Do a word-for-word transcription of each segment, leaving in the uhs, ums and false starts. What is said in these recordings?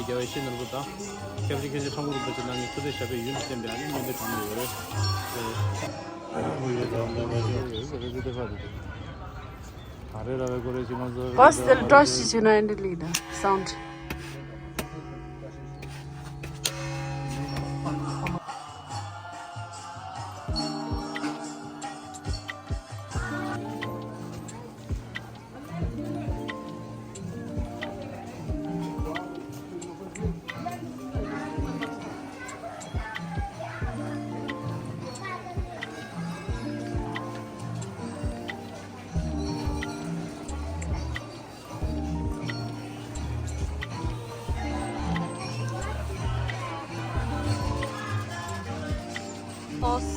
རྒྱལ་བའི་ཤེས་ནོར་བུ་དང་། སྐྱབས་རྗེ་མཁན་ཆེན་ཁྲ་འགུ་རིན་པོ་ཆེ་རྣམ་གཉིས་སྐུ་ཚེ་ཞབས་པད་ཡུན་དུ་བརྟན་པའི་ཨ་ནི་སྨོན་འདུན་གྲངས་མེད་ཡོད་རེད། Boss, they'll trust you tonight, leader. Sound. Boss.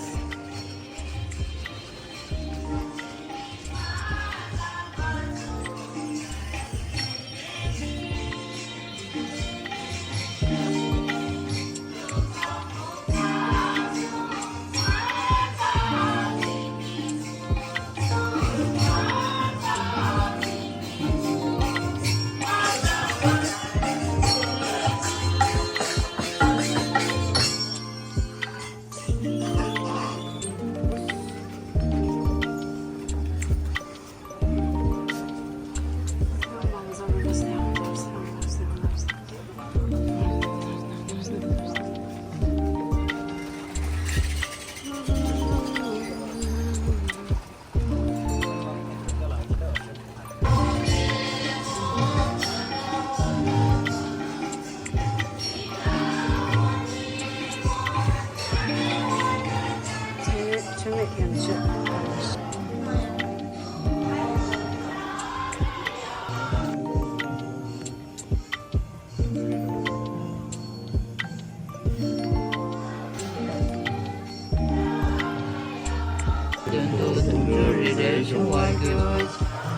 དོན་དུ་དུང་སྒྲོན་རེ་རེ་བྱུང་བར་གྱུར། བོད་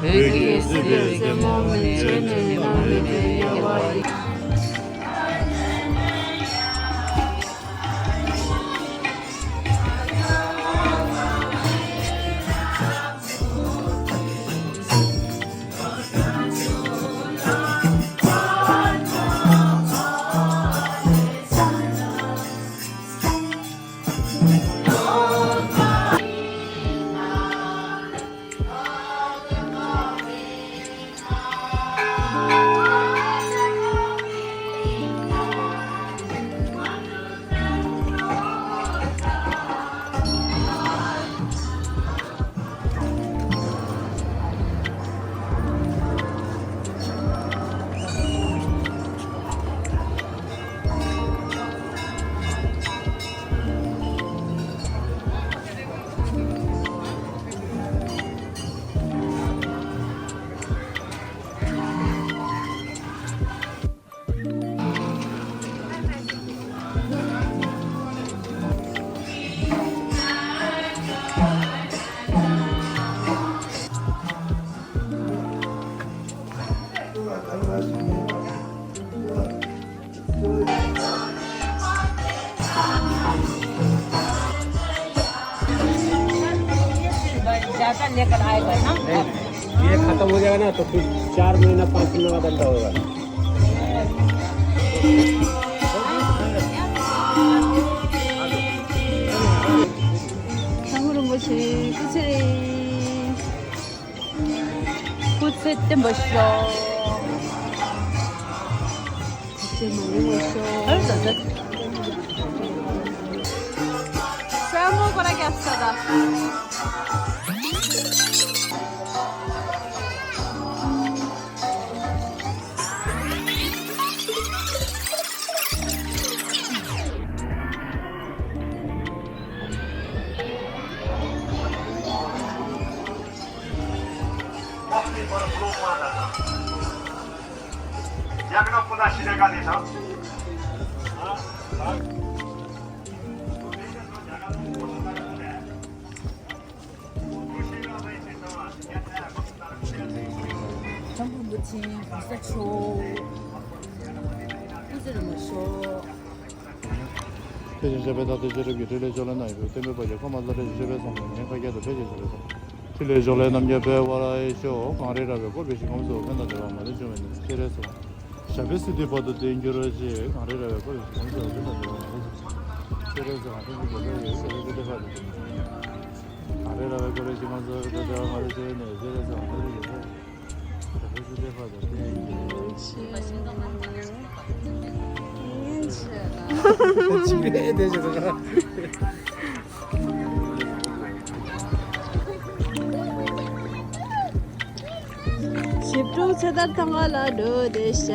ཀྱི་སྲིད་པའི་རྩེ་མོ་མན་ཆད་ནས་ནམ་རིང་བར་ཡལ་བ་ཡིན། ज्यादा लेकर आएगा ना। ये खत्म हो जाएगा ना, तो फिर चार महीना, पाँच महीना का धंधा होगा। ཁྲ་འགུ་རིན་པོ་ཆེ་སྐུ་ཚེ། སྐུ་ཚེ་བརྟན་པར་ཤོག་ཚེ་མ་ལོངས་པར་ཤོག་ཨ་ད་ད། ས་མོ་པ་ར་རྒྱབ་ས་ད། ཁྲ་འགུ་རིན་པོ་ཆེ་གོང་ས་མཆོག་སྐུ་ཚེ་རིང་པར་ཤོག་ཕལ་ཆེར་ཤར་པའི་རྟག་ཏུ་ཤེས་རབ་ཀྱི་ཕྲིན་ལས་ཕྱོགས་ལ་གནང་ཡོད་པའི་བསྟན་པའི་དཔལ་གྱུར་ཀརྨ་བློ་གྲོས་ཀྱི་མཆོད་པའི་ཚོགས་ངན་མཁའ་ཁྱབ་ཏུ་ཕལ་ཆེར་ཤར་བའི་ཚོགས། ཕྲིན་ལས་ཕྱོགས་ལས་རྣམ་རྒྱལ་འཕེལ་བར་ཤོག་གངས་རི་ར་བས་བསྐོར་བའི་ཞིང་ཁམས་སུ། ཕན་དང་བདེ་བ་མ་ལུས་འབྱུང་བའི་ནུས་པ་སྤྱན་རས་གཟིགས། ཞབས་པད་སྲིད་མཐའི་བར་དུ་བརྟན་གྱུར་ཅིག་གངས་རི་ར་བའི་སྐོར་ལ་གང་ཟག་ཅི་ལ་འདོད་པ་མེད་ཅིག་ཁྱེད་རེ་ཟེར་ང་ཚོ་མི་འདོད་པ་ཡོད་ཟེར་བའི་སྐུ་དེ་ཕ་དང་གངས་རི་ར་བའི་སྐོར་ལ་ཅི་མ་ཟེར་བའི་སྐུ་དེ་ང་ཚོ་ཅི་ནས་ཟེར་རེ་ཟེར་ང་ཚོ་ཡོད་ཟེར་ཞབས་པད་སྲིད་མཐའི་བར་དུ་བརྟན་གྱུར། ཅི་རེད་དེ་ཞིག་རེད། ཞིབ་ཕྲུག་ཚེ་ཐར་ཐང་ག་ལ་འགྲོ་བདེ་ཤག་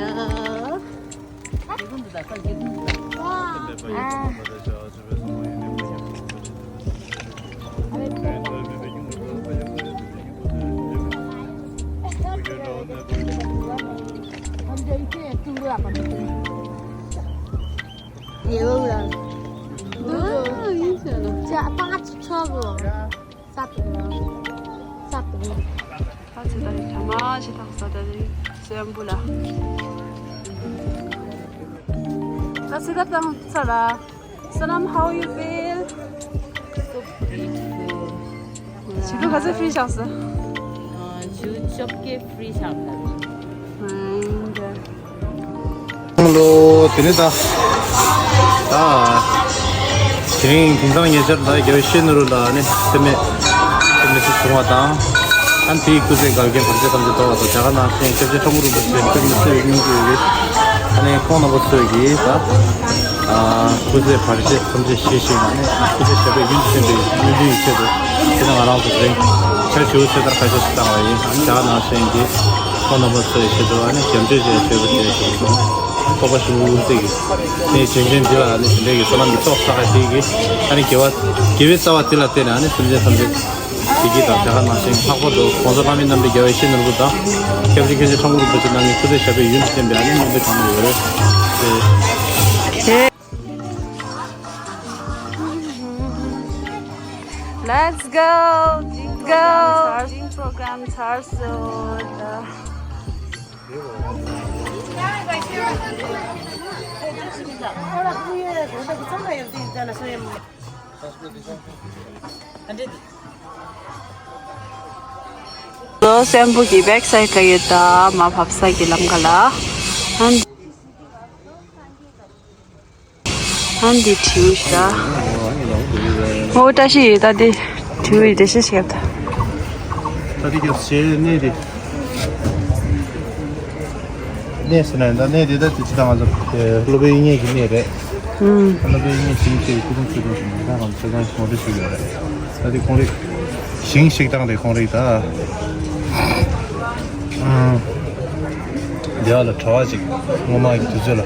ད་ཚེ་ད་རེས་ཐ་མ་ཞིག་ཐག་ས་ད་རེས་སེམས་པོ་ལ། ད་ཚེ་ད་དང་ཚ་ལ། Sanam, how you feel? So beautiful. ཞིབ་ཏུ་ག་ཚོད་ཧྥི་ཤག་སི། ཆུ་ཅོབ་ཀེ་ཧྥི་ཤག་ད། ཧང་ག་ཧང་ལོ། དེ་ནས་ད། ད། དེ་རིང་དེང་སང་ཉེ་ཆར་ད་རྒྱལ་བའི་ཤེས་ནོར་ལ་ནི་སེམས་མེད་སེམས་མེད་ཅིག་བྱུང་བ་དང་། ཨ་ནི་དེའི་སྐུ་ཚེ་འགལ་རྐྱེན་བར་ཆད་ཐམས་ཅད་དོར་བ་དང་། རྒྱ་གར་ནང་བཞིན་སྐྱབས་རྗེ་ཁྲོམ་རིན་པོ་ཆེ་སྐུ་མི་གསོད་སྙིང་རྗེ་ཡོད། ཨ་ནི་ཁོང་རྣམ་པ་ཚོས་ཀྱིས་ད། ཨ། སྐུ་ཚེ་བར་ཆད་ཐམས་ཅད་ཞི་ཞིང་། ཨ་ནི་སྐུ་ཚེ་ཞབས་པད་ཡུན་དུ་བརྟན་པའི་སྨོན་འདུན་ཡིད་ཆེད་དུ། དེ་ནི་ང་རང་ཚོ་དེ་རིང་ཆར་ཆུ་ཚེ་ཐར་ཁ་ཤས་སུ་བཏང་བ་ཡིན། ཨ་ནི་རྒྱ་གར་ནང་བཞིན་གྱི་ཁོང་རྣམ་པ་ཚོའི་ཆེད་དུ། ཨ་ནི་རྒྱབ་སྐྱོར་བྱས་ཡོད་པ་དེ་སོགས་སོགས་སྤོབས་པ་ཞུ་འུར་ཙིག་གིས་ནས་བྱོན་བྱོན་འདི་ལ། ཨ་ནི་དེ་འདྲའི་གི་བསོད་ནམས་ཀྱི་ཚོགས་བསགས་ཡ་དེ་གི། ཨ་ནི་དགེ་བ་དགེ་བའི་རྩ་བ་དེ་ལ་བརྟེན་ནས། ཨ་ནི་སེམས་ཅན་ཐམས་ཅད་དེ་གི་དང་། རྒྱ་གར་ནང་བཞིན་ལྷག་པར་དུ་༸གོང་ས་ལྷ་མིའི་རྣམ་འདྲེན་རྒྱལ་བའི་ཡིད་བཞིན་ནོར་བུ་དང་། སྐྱབས་རྗེ་མཁན་ཆེན་ཁྲོམ་རིན་པོ་ཆེ་རྣམ་གཉིས་སྐུ་ཚེ་ཞབས་པད་ཡུན་དུ་བརྟན་པའི། ཨ་ནི་སྨོན་འདུན་གང་ཡོད་རེད། Let's go! Go! Charging program ཚར་སོང་། ལོ་སེམས་པོ་གི་བེག་སའིཌ་ལ་ཡོད། ད་མ་བབས་ས་གི་ལམ་ཁ་ལ། ཨ་འདི་དྲིའུ་ཞིག་ད། ཨོ་བཀྲ་ཤིས་ཡོད། ད་འདི་དྲིའུ་ཡི་འགྲེལ་བཤད་ཞིག་ཡོད་ད། ད་འདི་རྒྱབ་བྱས་གནས་དེ། གནས་ཟེར་ན་ད་གནས་དེ་ད་དེ་ཅི་ད་ང་ཚོ་སློབ་དཔོན་དབྱིག་གཉེན་གྱི་གནས་རེད། ཨུམ། སློབ་དཔོན་དབྱིག་གཉེན་ཇིང་ཆེ་སྐུ་གདུང་ཁྲི་སྟོང་ཞིག་ད་ང་ཚོ་ཚོ་ཚང་ངོ་སྤྲོད་ཞུས་ཡོད་རེད། ད་དེ་ཁོང་རིག་ཞིང་གཤེགས་སྟངས་དེ་ཁོང་རིག་ད། ཨུམ། དེ་བ་ལ་གྲྭ་བ་ཅིག་སྔོན་མ་གི་དུས་ཚོད་ལ་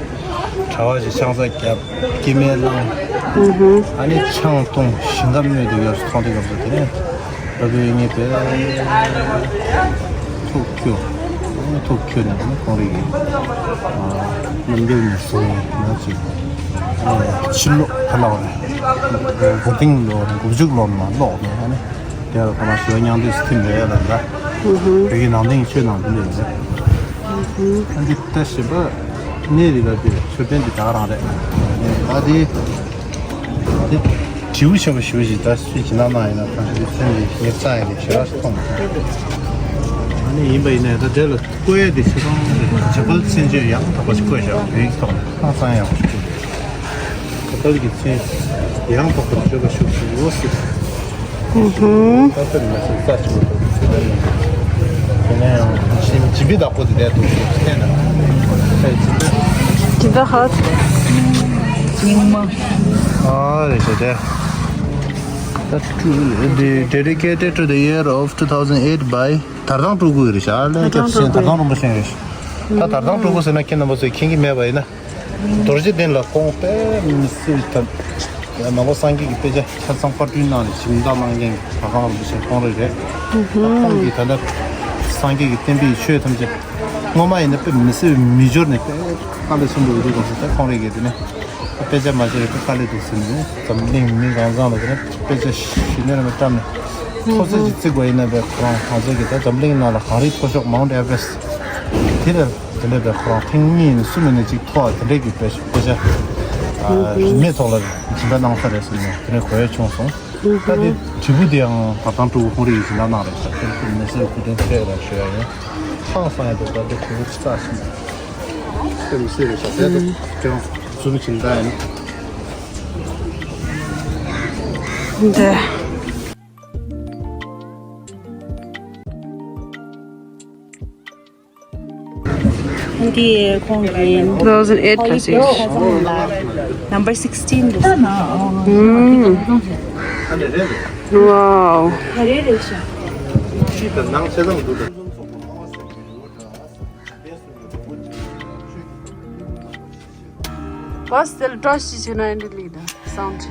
གྲྭ་བ་ཅིག་ཆང་ས་བརྒྱབ། སྐྱེ་དམན་བླངས། ཨུ་ཧུ། ཨ་ནི་ཆང་འཐུང་ཞིང་ཁམས་གནོད་དུ་ཡོད་མཐོང་དུས་སྐབས་སུ། དེ་ནས་སློབ་དཔོན་དབྱིག་གཉེན་པས་ཐུགས་ཁྱོད། ཨ་ནི་ཐུགས་ཁྱོད་ནས་ཨ་ནི་ཁོང་རིག་གི་རྣམ་རྒྱལ་ནས་བཟུང་ན་ཅིག་ཕྱི་ལོགས་ཕར་ལ་བ་རེད། མགོ་རྟིང་ལོ་མགོ་མཇུག་ལོ་ནས་མར་ལོག་ནས། ཨ་ནི་དེ་ལ་ཕ་མ་ཞི་བ་མྱང་འདས་སུ་ཐིམ་རེད་ལ་འདྲ། བོད་ཀྱི་ནང་བསྟན་གྱི་ཆོས་ནང་དེ་འདྲ་ཡོད་རེད། ཨ་འདི་ལྟ་བཞིན་པ་གནས་རི་ལ་དེ་མཆོད་རྟེན་འདི་ད་ག་རང་རེད། ད་དེ་དེ་དྲིའུ་ཆེན་པོ་ཞེ་པོ་ཞིག་ད་སུས་ཇི་ན་ན་ཡིན་ན། ད་འདི་མཚན་འདི་ཉེར་རྩ་ཡིན་ནས་ཞེ་དྲག་ཞིག་མཐོང་མ་སོང་། ཨ་ནི་ཡིན་པ་ཡིན་ནའི་ད་དེ་ལ་བཀོད་ཡས་དེ་ཆ་ཚང་རེད། ཇི་པལ་མཚན་བརྗོད་ཡང་དག་པ་ཞིག་བཀོད་བཞག་བོད་ཡིག་ཐོག་ནས་ཧང་སང་ཡག་པོ་ཞིག་བཀོད། ཇི་པལ་གྱི་མཚན་ཡང་དག་པར་བརྗོད་པ་ཤུགས་ཆེ་ཡོད་སྲིད། ཧུམ་ཧུམ། ད་ལྟ་ནས་སུ་རྩ་ཆེན་པོ་འདུག་དེ་ནས་ཡང་ཞིམ་ཞིམ་པའི་བདག་པོ་དེ་འདྲ་འདུག་ཟེར་ན། ཇི་པལ་ཧ། སྙིང་མ། ཨ་རེད་ཤག་དེ། Dedicated to the year of two thousand eight by དར་ཐང་སྤྲུལ་སྐུ་རེད་ཤག་ཨ་ལས། དར་ཐང་སྤྲུལ་སྐུ། དར་ཐང་རིན་པོ་ཆེ་རེད། ད་དར་ཐང་སྤྲུལ་སྐུ་ཟེར་ན་ཁྱེད་རྣམ་པ་ཚོས་མཁྱེན་གྱི་མེད་པ་ཡིན་ན། རྡོ་རྗེ་གདན་ལ་ཁོང་དཔེ་མི་སྲིད་ཐབས། ནང་པ་སངས་རྒྱས་ཀྱི་དཔེ་ཆ་ཆ་ཚང་པར་སྐྲུན་གནང་ནས་ཞིབ་འདང་གནང་མཁན་གྱི་དར་ཐང་རིན་པོ་ཆེ་ཁོང་རང་རེད། ཁོང་གིས་ད་ལྟ་སངས་རྒྱས་ཀྱི་བསྟན་པའི་ཆོས་ཐམས་ཅད་སྔོན་མ་ཡིན་ན་དཔེ་མི་སྲིད་མི་འབྱོར་ནས་དཔེ་དཀའ་ལས་ཆེན་པོ་ཡོད་དུས་སྐབས་སུ། ད་ཁོང་རང་གིས་དེ་ནས་དཔེ་ཆ་མ་བྱས་པའི་དཀའ་ལས་འདུག་ཟེར་ནས་འཛམ་གླིང་མི་གང་ཚང་ལ་དེ་ནས་དཔེ་ཆ་ཞུས་ནས་རང་བཀྲམ་ནས། མཐོ་ཚད་ཅིག་བརྩི་དགོས་ཡིན་ན་བས་ཁོ་རང་ང་ཚོ་གི་ད་འཛམ་གླིང་ནང་ལ་གངས་རིའི་མཐོ་ཤོས་མའུནཊ་ཨེ་ཝ་རེ་སི་ཊི་དེ་ལ། དེ་འདྲ་བས་ཁོ་རང་ཐེངས་གཉིས་ནས་གསུམ་ཡིན་ན་གཅིག་མཐོ་བ་དེ་འདྲས་ཀྱི་དཔེ་དཔེ་ཆ་རིན་མེད་ཐོག་ལ་སྦྱིན་པ་གནང་ས་རེད་ཟེར་ནས་དེ་འདྲ་གོ་ཡ་བྱུང་སོང་། ད་དེ་དྲིལ་བུ་དེའང་དར་ཐང་སྤྲུལ་སྐུ་ཁོང་རང་གིས་སྦྱིན་བདག་གནང་རེད་ཤག་དེ་ལ་མི་སེར་སྐུ་མགྲོན་ཚོས་ར་ཞུ་ཡ་ཡོད། ཧང་སང་ཡ་འདུག་ད་དེ་གོ་རྩ་ཆེན་པོ། དེ་མི་སྲིད་རེད་ཤག་དེ་ད་ཅང་ཚུལ་བྱིན་ད་ཡིན། འདི། འདི་ཁོང་གི་two thousand eight ལ་ཟེར། Number sixteen རེད། ཨུམ། Wow. What's the trust is United leader? Sound.